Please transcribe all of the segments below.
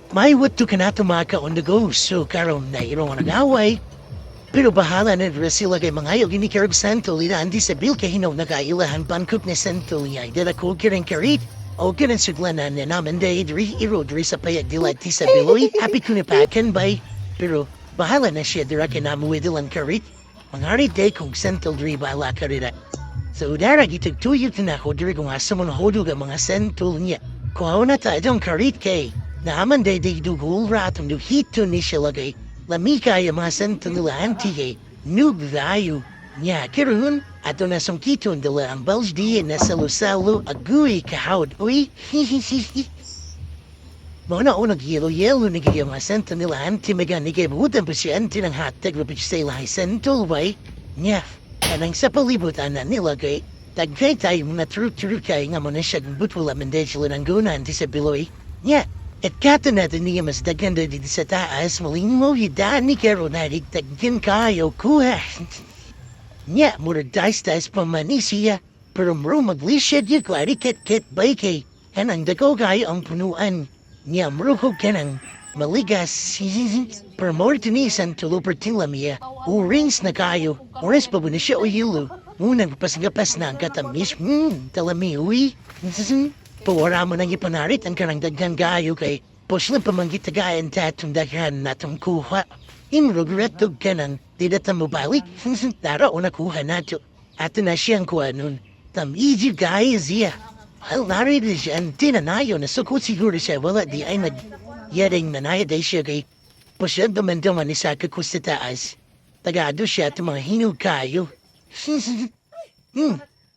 May to kanato mga ka on the go, so karon na irong nag-away. Pero bahala na rin sila kay mga ayaw gini karib santol ila andi sa bil kay hinaw nagailahan bangkok na santol niya. Dila ko kiring karit. O kirin suglanan na naman day diri iro diri sa payag dila ti sa biloy. Happy kunipakan bay. Pero bahala na siya dira kay namuwi dilan karit. Mangari day kung santol diri bahala karira. So dara gitugtuyog na ako diri kung asa mo nahodog ang mga santol niya. Kuha na ta itong karit kay. Naaman day day dugul ratong duhito ni siya lagay. Lami kaya mga santol nila anti kay. Nug dayo. Nya karon ato na sungkiton dila ang balj di na salo-salo agui kahawd uy. Hihihihi. Mo na unag yelo-yelo ni kaya mga santol nila anti maga ni kay butan pa siya anti ng hatag rapid sa ilahay santol way. Nya. Kanang sa palibot ana nila kay dagkay tayo mga true-true kay nga mo na siya butwala man dahil sila ng guna anti sa biloy. Nya. At kato natin niya mas daghan dito sa taas, malingo yun ni kero na daghan kayo kuha. Nya, mura dice-dice pa man ni siya, pero mro maglisyad yung klari ket-ket bay kay, hanang dako kayo ang punuan. Nya, mro ko kanang maligas, pero more tinisan tulo per miya, urings na kayo, oras pa ba na siya o yilo, unang pasgapas na ang katamis, talami, uy. Pawara mo nang ipanarit ang karang daghan kayo kay poslim pamanggitagayan tatong daghan natong kuha. Imrogretog ka nang di na mo balik. Tara o nakuha nato. Ato na siyang kuha nun. Tam easy guys iya. Well, narito siya ang tinanayo na sukot siguro siya wala di ay nag yaring nanaya day siya kay posyan dumanduman ni sa kakus sa taas. Tagado siya at mga hinog kayo.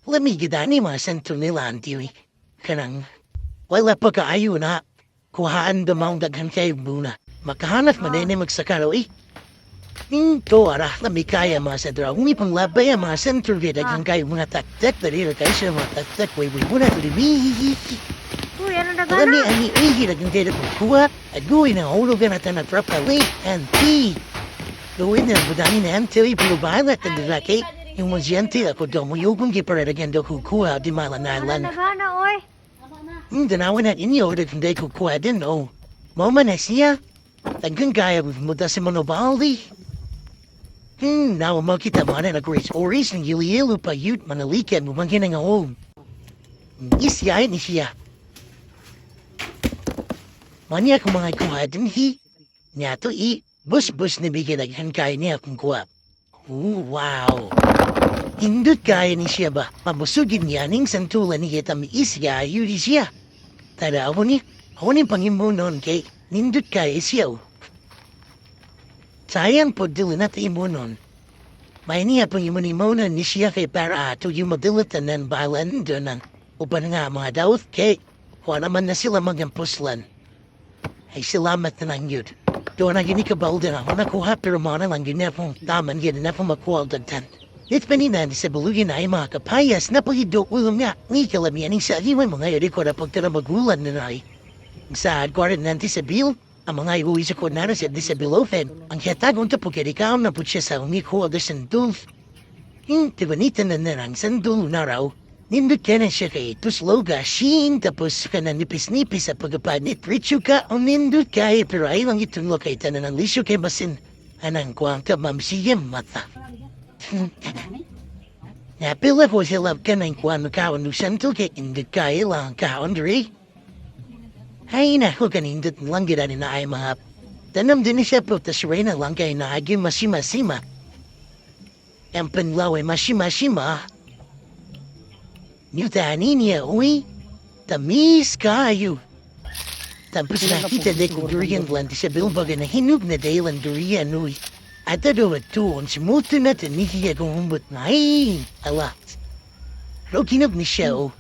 Let me gidani mga santo nila antiwi. Kanang wala pa kaayo na kuhaan dumaong daghan kayo muna. Makahanap man din magsakaro eh. To ara, lami kaya mga sentro. Umi pang labay ang mga sentro kay daghan kayo mga taktak dali ra kayo siya mga taktak way way muna to mi. Uy, ano na Lami gana? ani uy daghan kayo kuha. Agoy na hulog na tan trapali and ti. Gawin na budani na anti pero bahala tan kay yung mga gente ako do mo yung gipara daghan do kuha di Ano malanalan. na gana, oy? Danawan at inyo da kundi kukuha din, oh. Mo man na siya. Daghan kaya mo da si Monobaldi. Now mo kita mo na grace oris ng yelo pa yut manalikan mo mangkin ang home. Isya ni siya. Manya kung mga kuha din hi. Niya to i. Bus-bus ni bigyan daghan kaya niya kung kuha. Oh, wow. Indot kaya ni siya ba? Mabusugin niya ning santulan niya tami isya yuri siya. Tara ako ni, ako ni pangimunon kay nindot kaya siya. Sayang po dili na imunon. May niya pang imunimunon ni siya kay para ato yung madilatan ng balan doon ang uban nga mga daot kay huwa naman na sila magampuslan. Ay salamat na lang yun. Doon ang ginikabalda na ako nakuha pero mana lang ginapong taman ginapong makuha dagtan. Itpaninan sa bulugin ay mga kapayas na pagido ulong nga. Ni kalamian sa iwan mga yari ko na pagtara magulan na ay. Sa adkwaran nanti sa bil, ang mga iuwi sa kwarnara sa disabiliofen. Ang hiyatagon ta pagkirikaw na po siya sa umikuha da sandul. Tibanita na narang sandul na raw. Nindot ka na siya kay tusloga shin tapos ka na nipis-nipis sa pagkapanit. Richo ka o nindot ka eh, pero ay lang itunlo kay tanan ang lisyo kay basin. Anang kuwang ka mamsiyem mata. Napila ko sila ka ng kuwan kaon no sandul kay indot ka ilang kaon diri. Ay naku kanindot lang gid na ay mga. Tanam din siya po tas reyna lang kay naagi masima-sima. Ang panlaw ay masima-sima. Newtani niya, uy. Tamis kayo. Tapos nakita de ko durian bland sa bilbaga na hinug na dailan durian, uy. At ado at tuon, simuto na tanihiya kung humbot na ay. Ala. Rokinog ni siya, oh.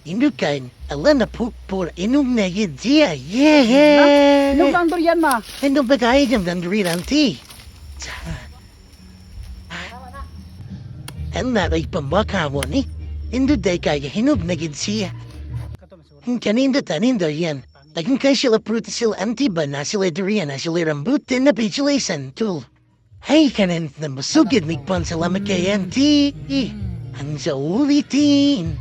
Indukan, ala na pupur, inom na yun diya, yeah! Inom ka ang durian ma. Ano ba tayo ng durian, auntie? Ang naray pamakawa ni. Indo day kaya hinog na gid siya. Kanindo tanindo yan. Laging kay sila prutas sila auntie ba na sila durian na sila rambutan na sila santul. Hey, kanin na masugid migpan salamat kay auntie. Ang sa ulitin.